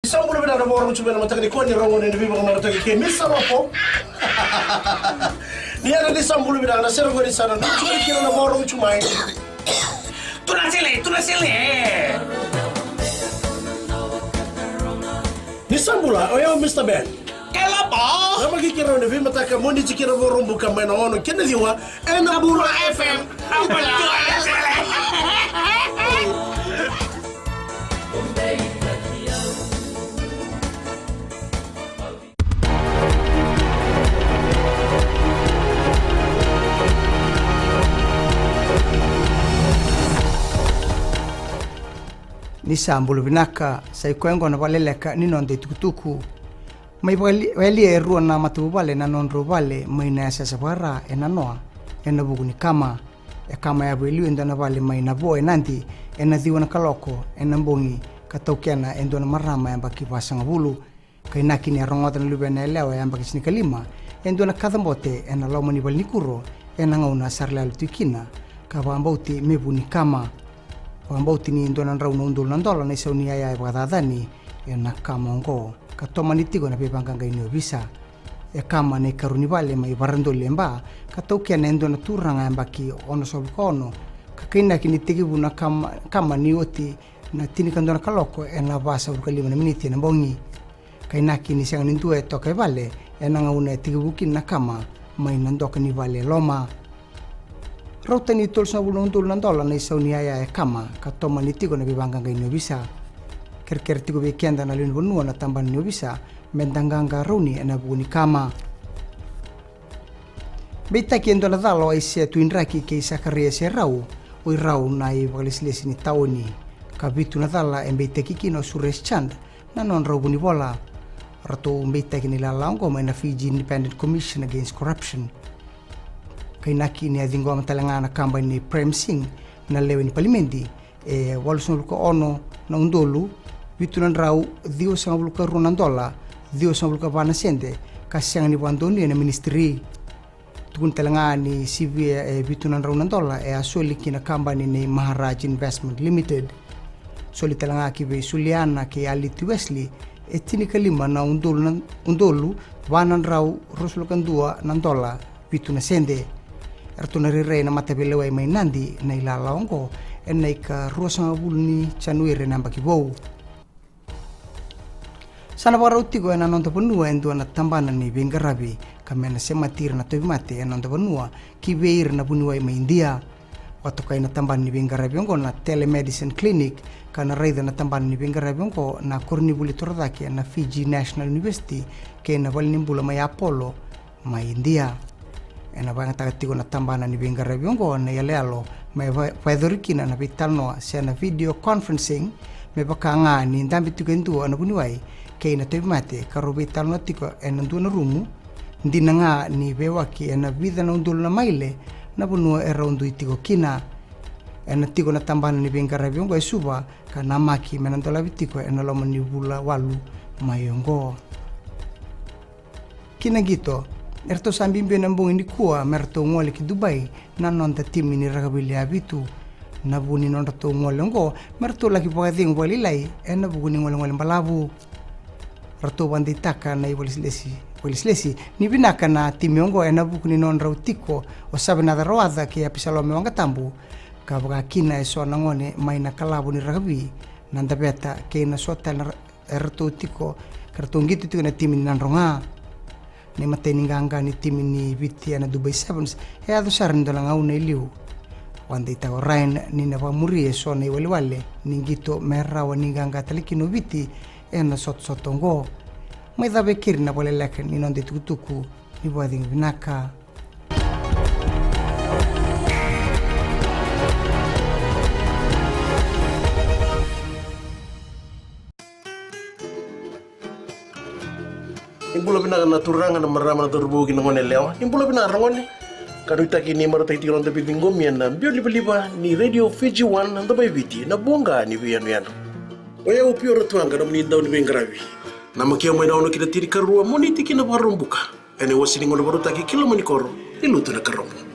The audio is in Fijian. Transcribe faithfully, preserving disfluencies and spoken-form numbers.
Sa bula vinaka na vakarorogo tu mai na mataka nikua ni rogo ni veivakamarautaki kei Misa Lopo. Ni yadra ni sa bula vinaka na sere qori sa na nuituri kina na vakarorogo tu mai. Tuna sele, tuna sele. Ni sa bula, o yau Mista Ben. Ke Lopo. Na maki kei rau ni veimataka mo ni tiki na vakarorogo buka mai na ono kei na ciwa. Ena Bula F M. Ni sa bula vinaka, sa i koya oqo na vakaleleka ni noda itukutuku. Mai vakayalia e rua na matavuvale na nodrau vale mai na yasayasa vaka-Ra e Nanoa, ena vuku ni kama. E kama yavu e liu e dua na vale mai Navo e Nadi, ena ciwa na kaloko ena bogi, ka taukena e dua na marama yabaki vasagavulu. Kainaki ni a rogoca na luvena yalewa yabaki tinikalima e dua na kacabote ena loma ni valenikuro ena gauna sa ra lele tu kina, ka vakabauti me vu ni kama. Vakabauti ni dua na drau na udolu na dola na isau ni yaya e vakacacani ena kama oqo, ka tomani tiko na veivaqaqai ni ovisa. E kama na ikarua ni vale mai Varadoli e Ba, ka taukena e dua na turaga yabaki onosagavulu ka ono, ka kainaki ni tekivu na kama, kama ni oti na tinikadua na kaloko ena vasagavulu ka lima na miniti ena bogi. Kainaki ni sega ni dua e toka e vale ena gauna e tekivu kina na kama mai na doka ni vale e loma. Rauta ni tolusagavulu na udolu na dola na isau ni yaya e kama, ka tomani tiko na veivaqaqai ni ovisa. Kerekere tiko vei keda na lewe ni vanua na tabana ni ovisa me da qaqarauni ena vuku ni kama. Beitaki e dua na cala o Aisea Tuidraki kei Sakaria Serau, o i rau na ivakalesilesi ni taoni. Ka vitu na cala e beitaki kina o Suresh Chand, na nodrau vunivola. Ratou beitaki na ilala oqo mai na Fiji Independent Commission Against Corruption. Kainaki ni a ciqoma tale ga na kabani nei Prem Singh, na lewe ni palimedi, e walusagavulu ka ono na udolu, vitu na drau ciwasagavulu ka rua na dola, ciwasagavulu ka va na sede, ka sega ni vakadonuya na ministry. Tukuni tale ga ni sivia e vitu na drau na dola e a soli ki na kabani nei Maharaj Investment Limited. Soli tale ga ki vei Suliana kei Aliti Wesley e tinikalima na udolu na, udolu va na drau ruasagavulu ka dua na dola, vitu na sede. Eratou na rairai na mataveilewai mai Nadi na ilala oqo ena ikaruasagavulu ni Janueri ena yabaki vou. Sa na vakarau tiko ena noda vanua e dua na tabana ni veiqaravi ka me na semati ira na tauvimate ena noda vanua ki vei ira na vuniwai mai Idia. Vakatokai na tabana ni veiqaravi oqo na Telemedicine Clinic, ka na raica na tabana ni veiqaravi oqo na koronivuli torocake ena Fiji National University kei na valenibula mai Apollo, mai Idia. Ena vakayagataka tiko na tabana ni veiqaravi oqo na iyaloyalo me va-, vakayacori kina na veitalanoa se na video conferencing, me vaka ga ni dabe tiko e dua na vuniwai kei na tauvimate ka rau veitalanoa tiko ena dua na rumu. Dina ga ni veiwaki ena vica na udolu na maile na vanua e rau dui tiko kina. Ena tiko na tabana ni veiqaravi oqo e Suva, ka namaki me na dolavi tiko ena loma ni vula walu mai oqo. Ki na qito, eratou sa biubiu ena bogi nikua me ratou gole ki Dubai na noda timi ni rakavi le vitu. Na vu ni nodratou gole oqo me ratou laki vakacegu vakalailai ena vuku ni golegole balavu. Ratou vakadeitaka na ivakalesilesi, vakalesilesi ni vinaka na timi oqo ena vuku ni nodrau tiko o Savenaca Rawaca kei Apisalome Waqatabu, ka vaka kina e so na gone mai na kalavo ni rakavi na Daveta kei na so tale na ra-, eratou tiko, ka ratou qito tiko na timi ni Nadroga. Na imatai ni qaqa ni timi ni Viti ena Dubai Sevens e yaco sara ni dua na gauna e liu. Vakadeitaka o Ryan ni na vakamuri e so na iwalewale ni qito me rawa ni qaqa tale kina o Viti ena sotasota oqo. Mai cava e keri na vakaleleka ni noda itukutuku, ni vakacegu vinaka. Ni bula vinaka na turaga, na marama, na cauravou kei na gone yalewa. Ni bula vinaka ragone. Ka nuitaki ni marautaki tiko na noda veiciqomi ena biau livaliva ni Radio Fiji One, na domo i Viti, na voqa ni veiyanuyanu. O yau Pio Ratuaqa, nomuni dau ni veiqaravi. Namaki au mai na ono ki na tinikarua mo ni tiki na Vakaraubuka ena iwase ni gauna vakarautaki ki loma ni koro ni Lotu Nakarobo.